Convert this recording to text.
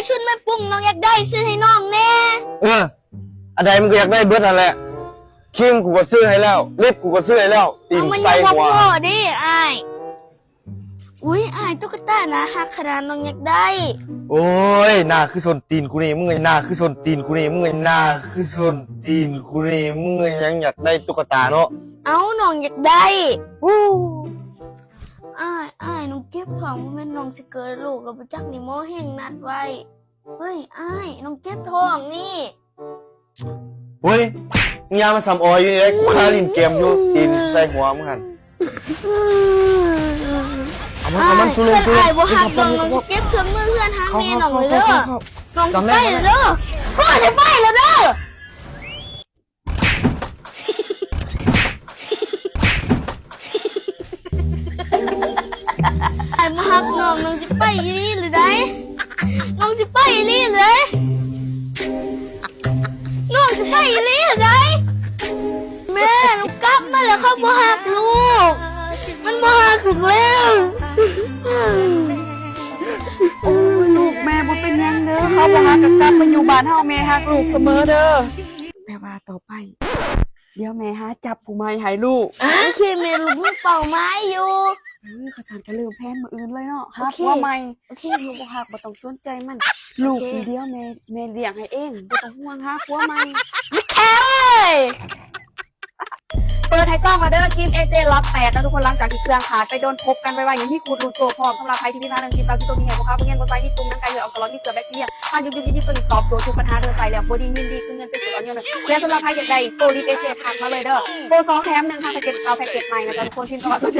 ຊຸດໄມ້ປຸ້ງນ້ອງຢາກໄດ້ ຊື້ໃຫ້ນ້ອງແດ່. ເອີ ອັນໃດມັນກໍຢາກໄດ້ເບິດຫັ້ນແຫຼະ. ຄຣີມກູກໍຊື້ໃຫ້ແລ້ວ ລິບກູກໍຊື້ໃຫ້ແລ້ວ ຕີນໃສ່ຫົວ. ເອົາ ມັນຍັງບໍ່ພໍເດ້ອ້າຍ. ອຸ້ຍ ອ້າຍ ຕຸກກະຕາໜ້າຮັກຂະໜາດ ນ້ອງຢາກໄດ້. ໂອ້ຍ ໜ້າຄືສົ້ນຕີນກູນີ້ ມຶງເອີຍ ໜ້າຄືສົ້ນຕີນກູນີ້ ມຶງເອີຍ ໜ້າຄືສົ້ນຕີນກູນີ້ ມຶງເອີຍ ຍັງຢາກໄດ້ຕຸກກະຕາເນາະ. ເອົ້າ ນ້ອງຢາກໄດ້. ອູ້ ອ້າຍ ອ້າຍ ນ້ອງເຈັບທ້ອງ ບໍ່ແມ່ນນ້ອງຊິເກີດລູກແລ້ວບໍ່ຈັກນີ້ ໝໍແຮ່ງນັດໄວ້. ເຮີ້ຍ ອ້າຍ ນ້ອງເຈັບທ້ອງນີ້. ໂອ້ຍ ມຶງຢ່າມາສ່ຳອໍຢູ່ນີ້ເດ້ ກູຄາຫຼິ້ນເກມຢູ່ ຕີນໃສ່ຫົວມຶງຫັ້ນ. ເອົາມັນ ເອົາມັນ ຈຸລົງ ຈຸລົງ. ອ້າຍບໍ່ຮັກນ້ອງ ນ້ອງຊິເກັບເຄື່ອງມືເຮືອນຫາແມ່ນ້ອງເລີຍເດີ. ນ້ອງຊິໄປແລ້ວເດີ. ໂອ້ຍ ຊິໄປແລ້ວເດີ. ອ້າຍບໍ່ຮັກນ້ອງ ນ້ອງຊິໄປອີ່ຫຼີເລີຍໃດ໋ ນ້ອງຊິໄປອີ່ຫຼີເລີຍໃດ໋ ນ້ອງຊິໄປອີ່ຫຼີເລີຍໃດ໋. ແມ່ ນ້ອງກັບມາແລ້ວ ເຂົາບໍ່ຮັກລູກ ມັນບໍ່ຮັກລູກແລ້ວ. ໂອ້ຍ ລູກແມ່ບໍ່ເປັນຫຍັງເດີ ເຂົາບໍ່ຮັກກໍກັບມາຢູ່ບ້ານເຮົາ ແມ່ຮັກລູກສະເໝີເດີ. ແຕ່ວ່າຕໍ່ໄປ ດຽວແມ່ຫາຈັບຜູ້ໃໝ່ໃຫ້ລູກ. ໂອເຄແມ່ ລູກມີເປົ້າໝາຍຢູ່. ເອີ ຄັນຊັ້ນກໍເລີ່ມແຜນມື້ອື່ນເລີຍເນາະ ຫາຜົວໃໝ່. ໂອເຄ ລູກບໍ່ຮັກບໍ່ຕ້ອງສົນໃຈມັນ. ລູກນີ້ດຽວແມ່ ແມ່ລ້ຽງໃຫ້ເອງ ບໍ່ຕ້ອງຫ່ວງ ຫາຜົວໃໝ່. ແມ່ແຂວເອີຍ ເປີດໃຫ້ກ້ອງແລ້ວເດີ ຄຣີມເອເຈລັອດແປດເນາະທຸກຄົນ. ຫຼັງຈາກທີ່ເຄື່ອງຂາດໄປດົນ ພົບກັນໄວໆ ມີຂູດຮູດໂສ້ພ້ອມ. ສຳລັບໃຜທີ່ມີບັນຫາເລື່ອງຕີນເຕົ້າ ທີ່ຕົກທີ່ແຫກ ພວກເຂົາເພິ່ງເຮັດບໍ່ໃສ່ ມີຕຸ່ມໜັງໄກ່ ເລືອດອອກຕະຫຼອດ ມີເຊື້ອແບັກທີເຣຍ ທານ ຢຸກໆ ຍິບໆ ໂຕນີ້ຕອບໂຈດທຸກບັນຫາເດີ. ໃສ່ແລ້ວບໍ່ດີຍິນດີ ຄືເງິນເປັນສຸດອ່ອນໂຍນເດີ. ແລະ ສຳລັບໃຜຢາກໄດ້ໂປລິດເອເຈ ທັກມາເລີຍເດີ ໂປສອງແຖມໜຶ່ງ ທັງແພັກເກັດເກົ່າແພັກເກັດໃໝ່ນະຈ໊ະທຸກຄົນ ພິມຄຳວ່າສົນໃຈ.